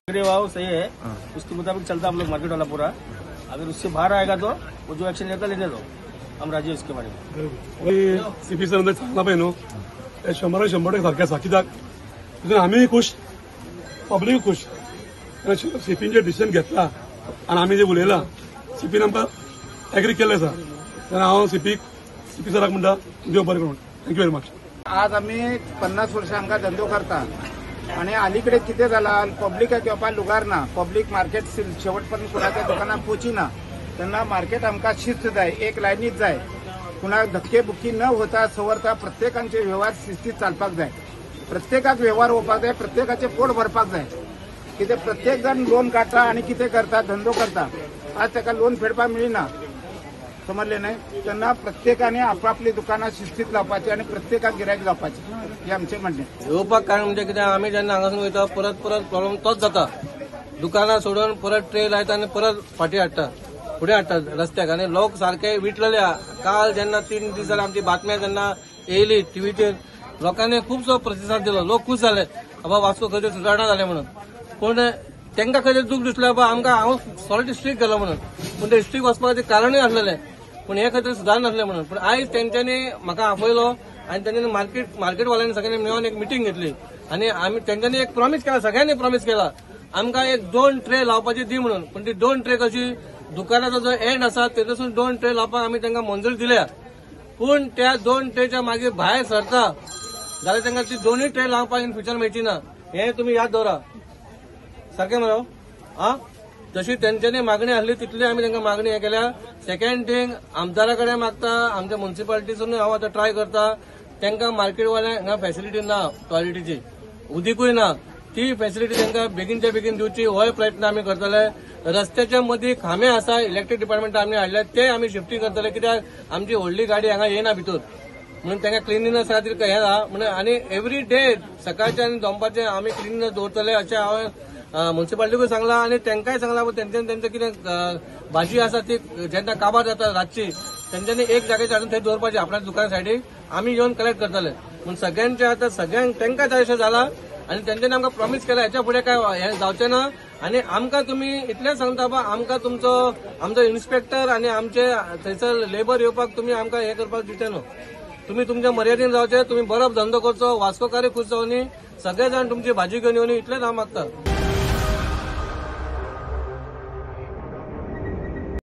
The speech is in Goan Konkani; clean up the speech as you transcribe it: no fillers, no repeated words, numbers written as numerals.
भाव सही है, उसके मुताबिक चलता हम लोग मार्केट वाला पूरा। अगर उससे बाहर आएगा तो वो जो एक्शन लेता लेने दो, हम राजी है उसके बारे में। सीपी सर सांगला पळय न्हू, ते 100% सारकें आसा. कित्याक तितून आमीय खूश, पब्लीक खूश. सीपीन जे डिसिजन घेतला आनी आमी जे उलयला, सीपीन आमकां एग्री केल्लें आसा. तेन्ना हांव सीपी सराक म्हणटा देव बरें करूं. Thank you very much. आज आमी 50 वर्षां हांगा धंदो करता आणि अलीकडे कितें जाला, पब्लिकाक येवपाक लुगार ना, पब्लिक मार्केट शेवटपर्यंत कोणाच्या दुकानात पोची ना. तेन्ना मार्केट आमकां शिस्त जाय, एक लायनीत जाय, कुणाक धक्के बुक्की न होता सवरता प्रत्येकांचे व्यवहार शिस्तीत चालपाक जाय, प्रत्येकाक व्यवहार होवपाक जाय, प्रत्येकाचे पोट भरपाक जाय. कितें प्रत्येक जाण लोन काडटा आनी कितें करता, धंदो करता, आज ताका लोन फेडपाक मेळना, समजले न्हय. तेन्ना प्रत्येकाने आपापली दुकानां शिस्तीत लावपाची आनी प्रत्येकाक गिरायक जावपाचें हें आमचें म्हणणें. येवपाक कारण म्हणजे कितें, आमी जेन्ना हांगासून वयता परत परत प्रॉब्लम तोच जाता. दुकानां सोडून परत ट्रे लायता आनी परत फाटीं हाडटा, फुडें हाडटा रस्त्याक, आनी लोक सारके विटलेले. काल जेन्ना 3 दीस जाले आमची बातम्या जेन्ना येयली टिवीचेर, लोकांनी खुबसो प्रतिसाद दिलो, लोक खूश जाले, बाबा वास्को खंय सुदारणा जाले म्हणून. पूण तांकां खंय दूख दिसलें बाबा आमकां हांव सॉलिड स्ट्रीक गेलो म्हणून, पूण ते स्ट्रीक वचपाचें कारणूय आसलेलें, पूण हे खातीर सुदार नासलें म्हणून. पूण आयज तेंच्यांनी म्हाका आपयलो आनी तेंच्यांनी मार्केटवाल्यांनी सगळ्यांनी मेळोन एक मिटींग घेतली आनी आमी तेंच्यांनी एक प्रॉमीस केला, सगळ्यांनी प्रॉमीस केला आमकां एक 2 ट्रे लावपाची दी म्हणून. पूण ती 2 ट्रे कशी, दुकानाचो जो एंड आसा तेतून 2 ट्रे लावपाक आमी तांकां मंजुरी दिल्या, पूण त्या 2 ट्रेच्या मागीर भायर सरता जाल्यार तांकां ती 2 ट्रे लावपाक इन फ्युचर मेळची ना, हें तुमी याद दवरा. सारकें मरो आ, जशी तेंच्यांनी मागणी आसली तितली आमी तांकां मागणी हें केल्या. सेकंड थिंग, आमदारा कडेन मागता, आमच्या मुन्सिपालिटीसूनय हांव आतां ट्राय करता, तांकां मार्केटवाल्यांक हांगा फॅसिलिटी ना, टॉयलेटीची उदीकूय ना, ती फॅसिलिटी तांकां बेगीनच्या बेगीन दिवची होय प्रयत्न आमी करतले. रस्त्याच्या मदीं खांबे आसा, इलेक्ट्रीक डिपार्टमेंट आमी हाडल्या, ते आमी शिफ्टींग करतले, कित्याक आमची व्हडली गाडी हांगा येना भितर, म्हणून तांकां क्लिनिनेस खातीर हें आहा म्हणून. आनी एवरी डे सकाळचे आनी दनपारचे आमी क्लिनिनेस दवरतले अशें हांवें मुन्सिपालिटीकूय सांगलां आनी तांकांय सांगलां. तेंच्यांनी तेंचें कितें भाजी आसा ती जेन्ना काबार जाता रातची, तेंच्यांनी एक जाग्याचेर हाडून थंय दवरपाची आपल्या दुकाना सायडीक, आमी येवन कलेक्ट करतले. पूण सगळ्यांचे आतां सगळ्यांक तांकां जाय अशें जालां आनी तेंच्यांनी आमकां प्रॉमीस केलां हेच्या फुडें काय हें जावचें ना. आनी आमकां तुमी इतलेंच सांगता बाबा, आमकां तुमचो आमचो इन्स्पेक्टर आनी आमचे थंयसर लेबर येवपाक तुमी आमकां हें करपाक दिवचें न्हू. तुमी तुमच्या मर्यादेन जावचे, तुमी बरो धंदो करचो, वास्कोकार खूश जावनी, सगळे जाण तुमची भाजी घेवन येवनी, इतलेंच हांव मागता.